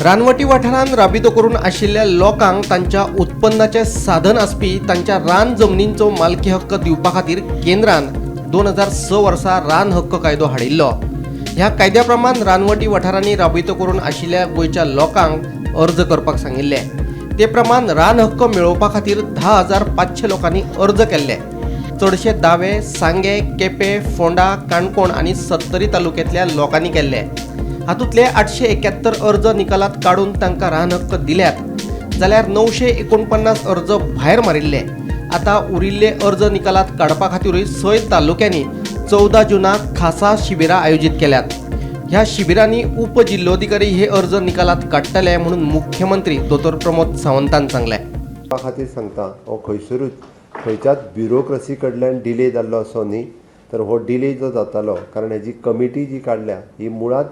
रानवटी वाठारांत राबितो करून आशिल्ल्या लोकांक तांच्या उत्पन्नाचें साधन आसपी तांच्या रान जमनींचो मालकी हक्क दिवपा खातीर केंद्रान 2006 वर्सा रान हक्क कायदो हाडिल्लो. ह्या कायद्या प्रमाण रानवटी वाठारांनी राबितो करून आशिल्ल्या गोंयच्या लोकांक अर्ज करपाक सांगिल्ले. ते प्रमाण रान हक्क मेळोवपा खातीर 10,500 लोकांनी अर्ज केल्ले. चडशे दावे सांगे, केपें, फोंडा, काणकोण आनी सत्तरी तालुक्यांतल्या लोकांनी केल्ले. हातूंतले 871 अर्ज निकालात काडून तांकां रान हक्क दिल्यात, जाल्यार 949 अर्ज भायर मारिल्ले. आतां उरिल्ले अर्ज निकालात काडपा खातीरूय सय तालुक्यांनी 14 जुनाक खासा शिबिरां आयोजीत केल्यात. ह्या शिबिरांनी उपजिल्लोधिकारी हे अर्ज निकालात काडटले म्हणून मुख्यमंत्री दोतोर प्रमोद सावंतान सांगलें. त्या खातीर सांगता, हो खंयसरूच खंयच्याच ब्युरोक्रसी कडल्यान डिले जाल्लो असो न्ही, तर हो डिले जो जातालो कारण हेजी कमिटी जी काडल्या ही मुळांत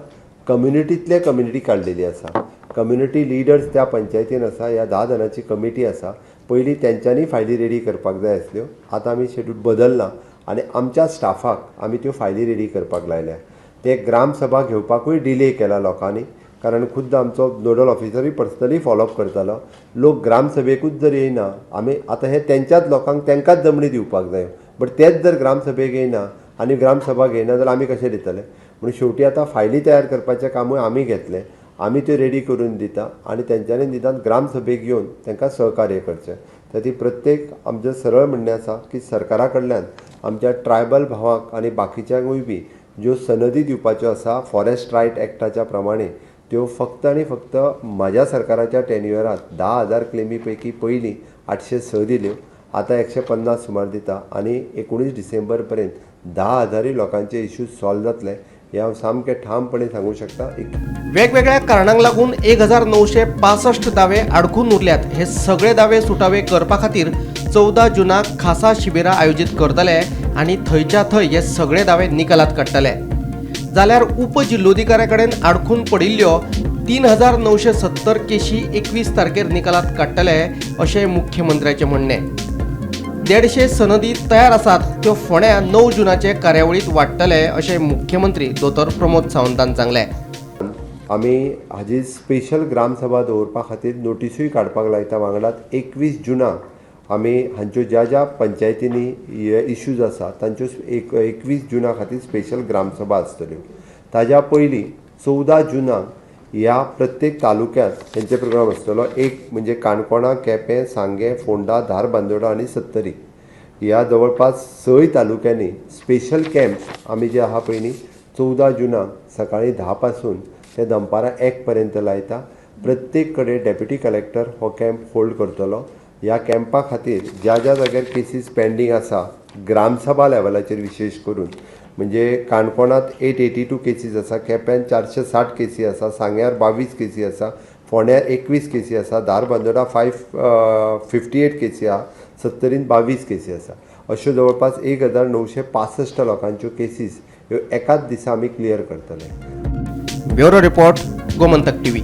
कम्युनिटींतले कम्युनिटी काडलेली आसा. कम्युनिटी लिडर्स त्या पंचायतीन आसा. ह्या 10 जाणांची कमिटी आसा. पयलीं तेंच्यांनी फायली रेडी करपाक जाय आसल्यो. आतां आमी शेड्यूल बदल्ला आनी आमच्या स्टाफाक आमी त्यो फायली रेडी करपाक लायल्या. ते ग्रामसभा घेवपाकूय डिले केला लोकांनी, कारण खुद्द आमचो नोडल ऑफिसरूय पर्सनली फॉलोअप करतालो. लोक ग्रामसभेकूच जर येयना, आमी आतां हे तेंच्याच लोकांक तेंकांच जमनी दिवपाक जायो, बट तेच जर ग्रामसभेक येयना आनी ग्रामसभा घेयना जाल्यार आमी कशें दितले? म्हणून शेवटी आतां फायली तयार करपाचें कामूय आमी घेतलें. आमी त्यो रेडी करून दिता आनी तेंच्यांनी निदान ग्रामसभेक येवन तांकां सहकार्य करचें. त्या ती प्रत्येक आमचें सरळ म्हणणें आसा की सरकारा कडल्यान आमच्या ट्रायबल भावांक आनी बाकीच्यांकूय बी ज्यो सनदी दिवपाच्यो आसा फॉरेस्ट रायट एक्टाच्या प्रमाणे, त्यो फक्त आनी फक्त म्हाज्या सरकाराच्या टेन्युअरांत 10,000 क्लेमी पैकी पयलीं 806 दिल्यो, आतां 150 सुमार दिता आनी 19 डिसेंबर पर्यंत 10,000ूय लोकांचे इश्यूज सॉल्व जातले हें हांव सामकें ठामपणे सांगूं शकता. एक वेगवेगळ्या कारणांक लागून 1965 दावे आडखून उरल्यात. हे सगळे दावे सुटावे करपा खातीर 14 जुनाक खासा शिबिरां आयोजीत करतले आनी थंयच्या थंय हे सगळे दावे निकालात काडटले. जाल्यार उपजिल्लोधिकाऱ्या कडेन आडखून पडिल्ल्यो 3970 केशी 21 तारखेर निकालात काडटले अशें मुख्यमंत्र्याचें म्हणणें. 150 सनदी तयार आसात, त्यो फोंड्या 9 जुनाचे कार्यावळींत वाडटले अशें मुख्यमंत्री दोतोर प्रमोद सावंतान सांगलें. आमी हाजी स्पेशल ग्रामसभा दवरपा खातीर नोटिसूय काडपाक लायता. वांगडाच 21 जुनाक आमी हांच्यो ज्या ज्या पंचायतींनी हे इश्यूज आसा तांच्यो 21 जुना खातीर स्पेशल ग्रामसभा आसतल्यो. ताज्या पयलीं 14 जुनाक ह्या प्रत्येक तालुक्यांत हेंचे प्रोग्राम आसतलो. एक म्हणजे काणकोणा, केपें, सांगें, फोंडा, धारबांदोडा आनी सत्तरी ह्या जवळपास सय तालुक्यांनी स्पेशल कॅम्प आमी जे आहा पळय न्ही, 14 जुनाक सकाळीं 10 पासून ते दनपारां 1 पर्यंत लायता. प्रत्येक कडेन डेप्युटी कलेक्टर हो कॅम्प होल्ड करतलो. ह्या कॅम्पा खातीर ज्या ज्या जाग्यार केसीस पेंडींग आसा ग्रामसभा लेवलाचेर, विशेश करून म्हणजे काणकोणांत 882 केसीस आसा, केप्यान 460 केसी आसा, सांग्यार 22 केसी आसा, फोंड्यार 21 केसी आसा, धारबांदोडा 558 केसी आहा, सत्तरीन 22 केसी आसा. अश्यो जवळपास 1965 लोकांच्यो केसीस ह्यो एकाच दिसा आमी क्लियर करतले. Bureau report, Gomantak TV.